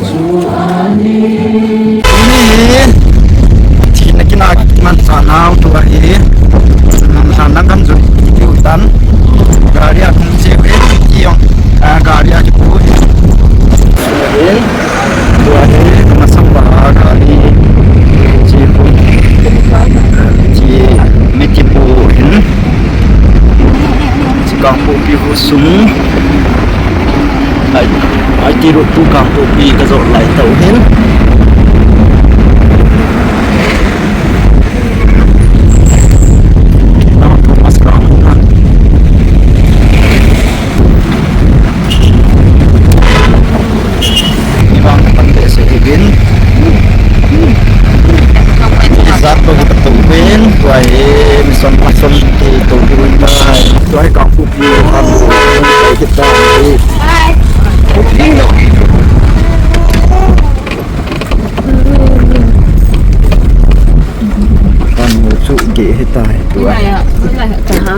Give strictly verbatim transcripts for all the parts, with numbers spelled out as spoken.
Tuni hi thina kina kimanchah nau tua hi, manchah na kan jui tiu tan. Gari a kum che ve ti jong, ah, gari a kipu hi. Tua hi, tua hi, masang ba gari che pu. Che, mi kipu hin. Kangpokpi ho sung. Ai, ai, ti ru tu Kangpokpi ka jo lai tau hin. Thomas Kang. Ibang pante se ibin. Izat ko kita tubin, tuai mission passion ti tubin ta. Tuai Kangpokpi ham kita. Kan mu chu ge he ta he tuai. Ai, ai, ai, ha.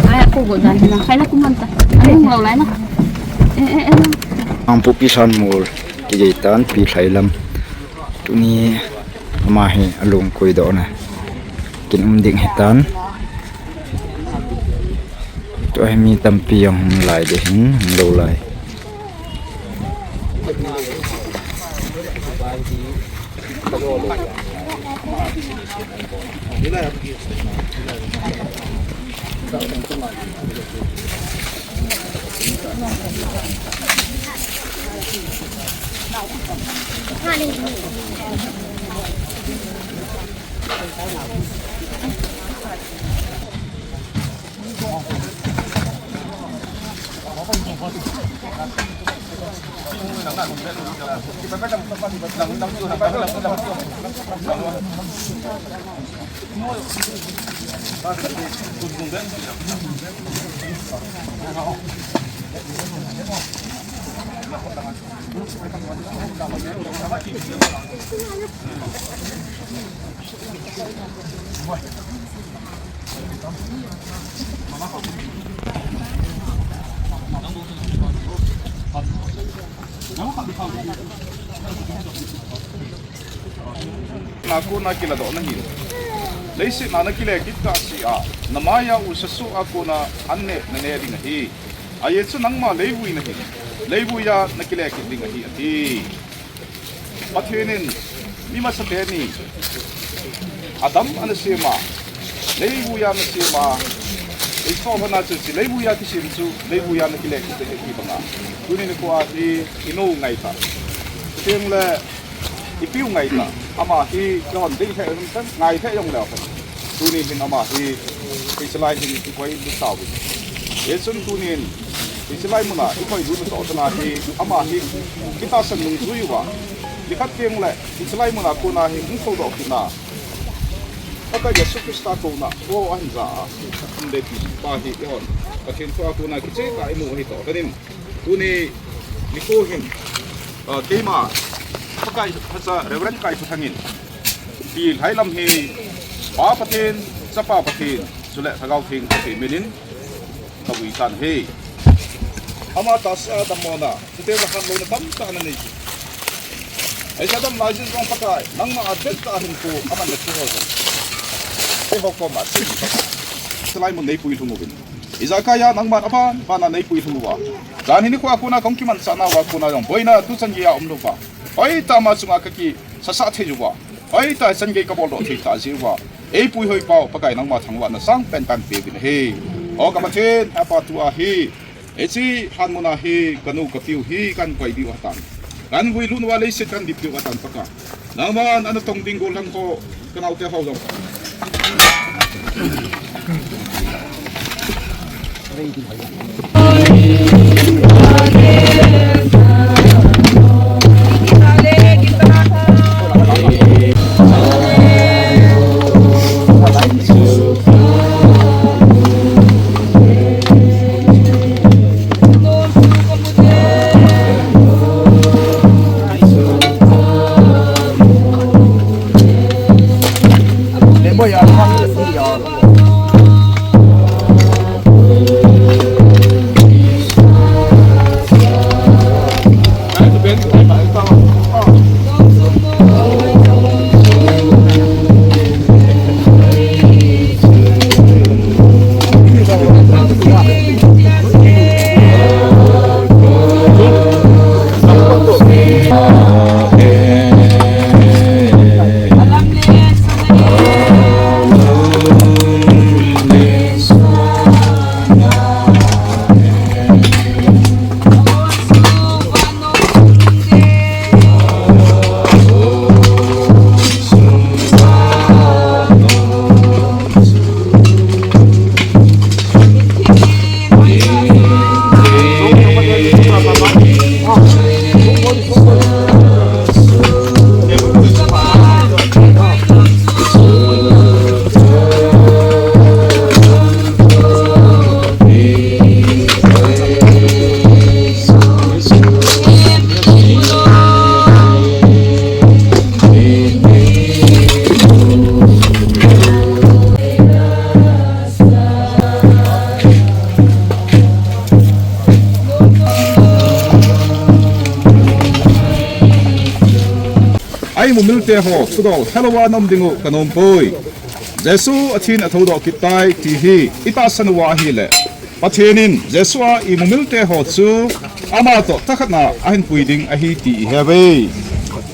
Ai, ko go dan na. Khai na kuman ta. Ani lo lai na. Eh, eh, eh. Kangpokpi Sanmol kijei tan Pilhai lam. Tuni ama hi alung koi doh na. Kin um ding hitan. Tua hi mi tampi jong hung lai de hin, hung lou lai. Na kona kiladoh na hin. Leiset na nakile kit kah seh a, namaiya u sasoh a kona an neh nane ding ahi. Ajeh chu nangma leivui nahin, leivuiya nakile kit ding ahi, ati. Pathen in mi masate ni adam ana sem a, leivuiya ana sem a, eiso hona chu hiche leivuiya kisem chu leivuiya nakile kit ding ahi banga. Tuni nikho a hi inu ngaitah. Chuteng le ipiu ngaitah, ama hi kihon ding lheh jong tan, ngai lheh jong leu hen. Tuni hin ama hi, hiche lai hin ikoi lut tauvin. Hichun tunin, hiche lai muna ikoi lut toh tana hi, ama hi kitahsan nungjui uva, nikhat teng le hiche lai muna kona hi hung thoudoh kit na, Pakai Jesu Christa kouna, o ahin ja a, um dei pi pa hi ihon, Pathen thu a kona kicheh tah imu ahi toh tanin. Tuni nikho hin, ah, keima, Pakai Phacha Reverend Kaithuthang in, Pilhai lam hi, Pa Pathen, Chapa Pathen, chule Lhagao Theng Pathen min in, kavui tan ahi. Ama tahsa a dammona, chuteng le hatlouna tamtah ana nei. Hiche adam lai jin jong Pakai, nangma a den tah a hinkho, aman na thu ho jong. Eiho koma, hiche lai mun neipui lhung uvin. Ijakai a nangman aban, ban a neipui lhung uva. Jan hi nikho a kona kahung kimanchah nauva kona jong boina tuchan geiya um louva, hoitah a ama chunga kakisasah thei uva, hoitah a chan gei kabol doh thei tah jeh uva, eipui hoi pau Pakai nangma thangvahna sangpen kahin peuvin ahi. O ka Pathen, hepa tua hi, hiche han muna hi kanu kapiu hi kahin koi diu ahitan. Kahin vui lut uva leiset kahin dip diu ahitan Pakai. Nangman ana tong ding gollhang ho, kanaote ho jong. Eimumilte ho, thudol helou a naum ding u kanom poi. Jesu athin athoudoh kit tai ti hi itahsan uva ahile, Pathen in Jesu a imumilte ho chu ama toh thakhat na ahin pui ding ahi ti ihe uve.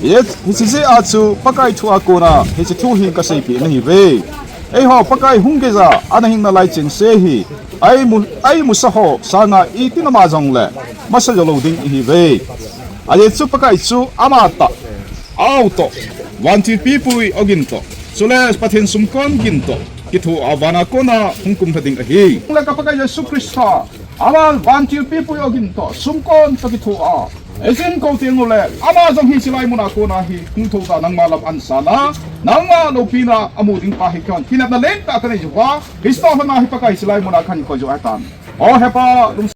Hiche, hiche jeh a chu Pakai thu a kona hiche thu hi kaseipeh nahi uve. Eiho Pakai hung geija ana hing nalai chengse hi, eimu, eimusah ho sanga iti nama jongle masa jou lou ding ihi uve. Ajeh chu Pakai chu ama tah, a-u toh, vantilpipui ogin toh, chule Pathen sumkon gin toh kitho a vana kona hung kumlha ding ahi. Le ka Pakai Jesu Christa, ama vantilpipui ogin toh, sumkon toh kitho a, ejin kou teng ule, ama jong hi chilai muna kona hi hung thou ta, nangma lam ansa na, nangma loupina amu ding pa hi kon, kinepna lentah kanei jiuva, Christa hon a hi Pakai chilai muna kahin koi jiu ahitan. O Hepa, lung